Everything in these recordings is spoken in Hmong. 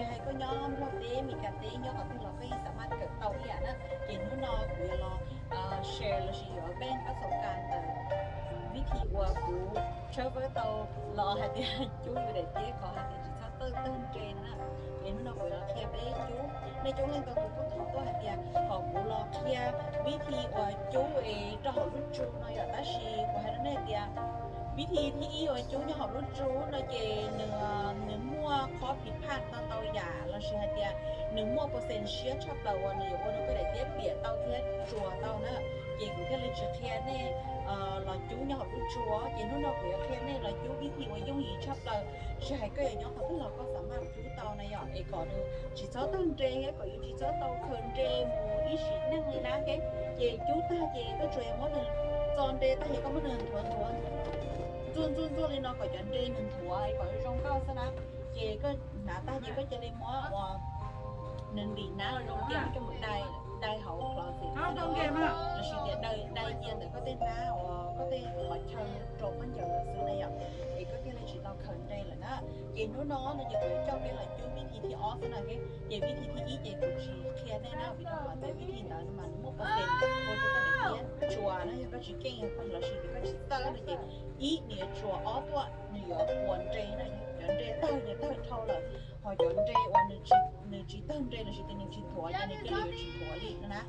Hais koj nyob Nplog teb, Meskas teb, nyob qhov twg los koj yeej xav mas kawm tau ib yam na. Ces hnub no kuv yuav los share lossis yuav vent koj xav kawm ntawm vib thi uas kuv tshawb fawb tau los hais tias cub yus daim tiab kom hais tias tsis txhob tawg tawg nres na. Ces hnub no kuv yuav los qhia peb cub. Nej coob leej ntau tus kuj thov tuaj hais tias kom kuv los qhia vib thi uas cub es rau hauv lub tsu no yom, tab sis kuv hais rau nej tias vib thi thib ib uas cub nyob hauv lub tsu no ces nws, nws muaj qhov phiv phaj ntau ntau yam lossis hais tias nws muaj percent siab tshaj plaws uas nws yuav ua rau koj daim tiab piam tau thiab tsuas tau na. Ces kuv thiaj li tsis qhia nej los cub nyob hauv lub tsu. Ces hnub no kuv yuav qhia nej los cub vib thi uas yooj yim tshaj plaws, tsis hais koj yuav nyob qhov twg los koj xav mas cub tau na yom, es kom nws tsis txhob tawg nres thiab kom yus tsis txhob tau khaws nres mus ib sim neej li na. Ces cub tag ces koj tsuas yog muab nws txo nres tag ces koj muab nws nthuav nthuav ntxuaj ntxuaj ntxuaj li no kom cov nres nws nthuav es kom zoo nkauj xwb na. Ces koj hnav tag ces koj cia li muab uas nws ntim hnab los zoo tias coj mus dai, dai hauv closet lossis tias dai cia ntawm koj tej hnab uas koj tej qhov chaw rau khaub ncaws xwb na yom, es koj thiaj li tsis tau khaws nres lawm na. Ces hnub no no ces kuv yuav coj peb los cub vib thi thib ob xwb na. Ces vib thi thib ib ces kuv tsis qhia nej na vim rau qhov tias vib thi ntawd mas nws muaj percent ua rau koj daim tiab tsuas na. Yog koj tsis keej lossis tias koj tsis txawj no ces ib nws yuav tsuas, ob tuaj nws yuav ua nres na, cov nres tawg ces tawg dhau lawm, ho cov nres uas nws tsis tawg nres lossis tias nws tsis nthuav ces nws cia li yuav tsis nthuav li no na.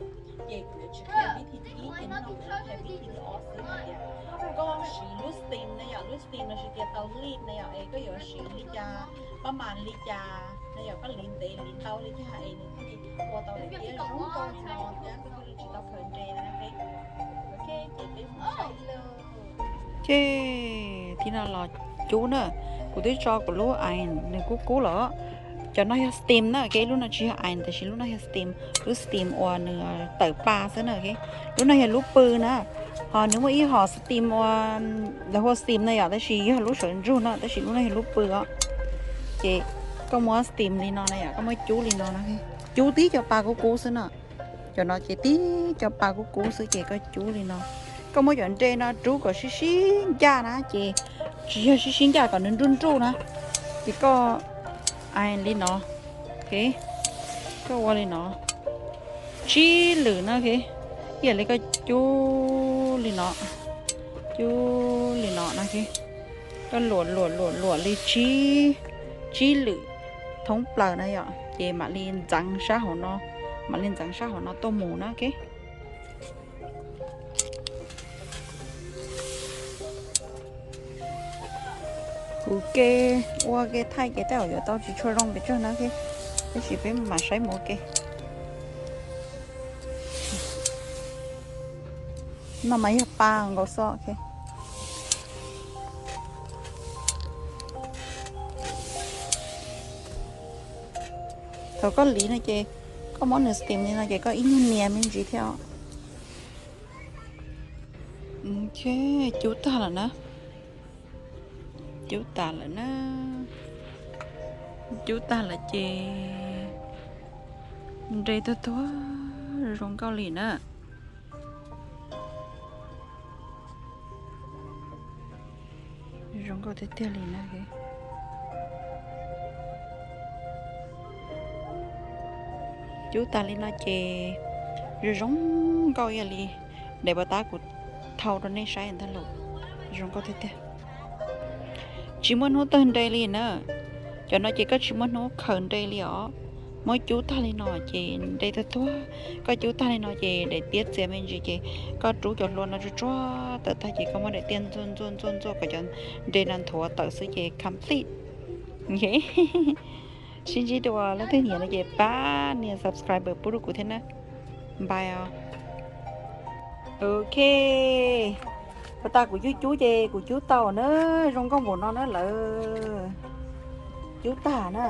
Ces kuv yuav tsis qhia vib thi thib ib ces hnub no kuv yuav qhia vib thi thib ob xwb hais tias koj siv lub steam na yom, lub steam lossis tias tau lij na yom, es koj yuav siv li cas, pab mas li cas na yom, koj liv ntev liv ntau li cas es nws thiaj li ua tau daim tiab zoo nkauj li no thiab koj thiaj li tsis tau khaws nres na. Ok, ces peb mus saib li. Ok, thib no los cub na, kuv twb tso kuv lub iron nws kub kub lawm. Cov no yog steam na, ok, lub no tsis yog iron tab sis lub no yog steam, lub steam uas nws tawm pa xwb na. Lub no yog lub pw na, ho nws muaj ib hom steam uas lawv hu ua steam na yom, tab sis yog lub sawv ntsug no, tab sis lub no yog lub pw os. Ces koj muab steam li no na yom, koj muab cub li no na, cub tib co pa kub kub xwb na. Cov no ces tib co pa kub kub xwb ces koj cub li no. Koj muab cov nres no rub kom sib sib ncaj na, ces tsis yog sib sib ncaj, kom nws nruj nruj na. Ces koj li no, ok, koj ua li no tsib lwm na, ok, ib yam li koj cub li no, cub li no na, ok, koj luam luam luam luam li tsib, tsib lwm thoob plaws na yom, ces mam li ntxeev sab hauv no, mam li ntxeev sab hauv no tuaj mus na, ok. Kuv ke ua ke thaij ces tej zaum yuav tau tsis tshua zoo pes tsawg na, tab sis peb mam saib mus ua ke. No mas yog pa nkaus xwb. Thaum koj liv no ces koj muab nws steam li no ces koj ib nyuag nias me ntsis thiab. Ok, cub tag lawm na. Cub tas lawm na. Cub tag lawm ces nres tuag tuag zoo nkauj li na. Zoo nkauj tiag tiag li na. Cub tas li no ces zoo zoo nkauj ib yam li daim pov tab kuv thau rau nej saib ntag lauj. Zoo nkauj tiag tiag. Tsis muaj hnub tawg nres li na. Cov no ces koj tsis muaj hnub khaws nres li os. Muab cub tag li no ces nres tuag tuag. Koj cub tag li no ces daim tiab txias me ntsis ces koj rub cov hlua no tsuag tsuag tawm tag ces koj muab daim tiab ntxuaj ntxuaj ntxuaj ntxuaj kom cov nres no nthuav tawm xwb ces complete. Sib ntsib dua, leej twg nyiam no ces pab nias subscribe pub rau kuv thiab na. Bye os. Ok, pov tab kuv cub cub ces kuv cub tau na, zoo nkauj npaum no na lawm. Cub tag na.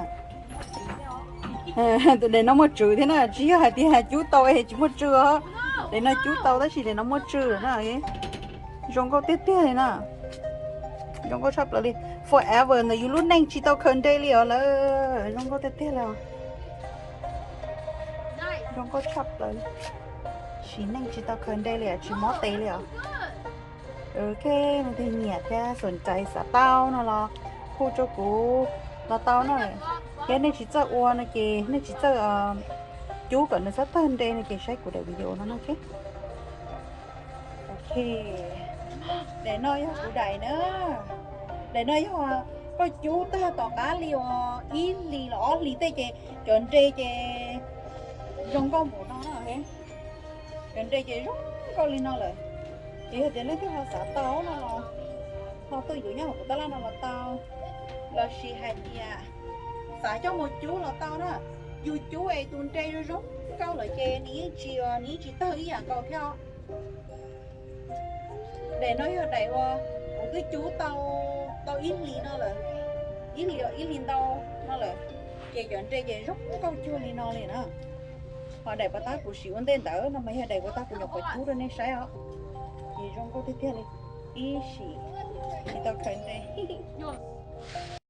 Tus daim no muaj tswv thiab na, tsis yog hais tias cub tau es tsis muaj tswv os. Daim no cub tau tab sis daim no muaj tswv na. Zoo nkauj tiag tiag li na. Zoo nkauj tshaj plaws li. Forever ntawm yus lub neej tsis tau khaws nres li os lawm. Zoo nkauj tiag tiag li os. Zoo nkauj tshaj plaws li. Sim neej tsis tau khaws nres li, tsis mob tes li os. Ok, leej twg nyiam thiab xom cai xav tau no los hu rau kuv los tau na. Yog nej tsis txawj ua no ces nej tsis txawj cub kom nws txhob tawg nre no ces saib kuv daim video no no. Ok, daim no yog kuv daim na. Daim no yog koj cub tag tom qab li uas ib hlis los ob hlis tej ces cov nre ces zoo nkauj npaum no na. Cov nre ces zoo nkauj li no lawm. Ces yog tias leej twg ho xav tau no los ho tuaj yuav nyob hauv kuv tab laj no los tau, lossis hais tias xav coj mus cub los tau na. Yus cub es tus nre zoo zoo nkauj lawm ces nws yeej tsis, nws yeej tsis tawg ib yam nkaus thiab os. Daim no yog daim uas kuv twb cub tau, tau ib hlis no lawm, ib hlis, ib hlis ntau no lawm, ces cov nre ces zoo nkauj cuag li no li na. Ho daim pov tab kuv siv ua ntej ntawd no mas yog daim pov tab kuv nyuam qhuav cub rau nej saib os, ces zoo nkauj tiag tiag li, ib sim tsis tau khaws nre.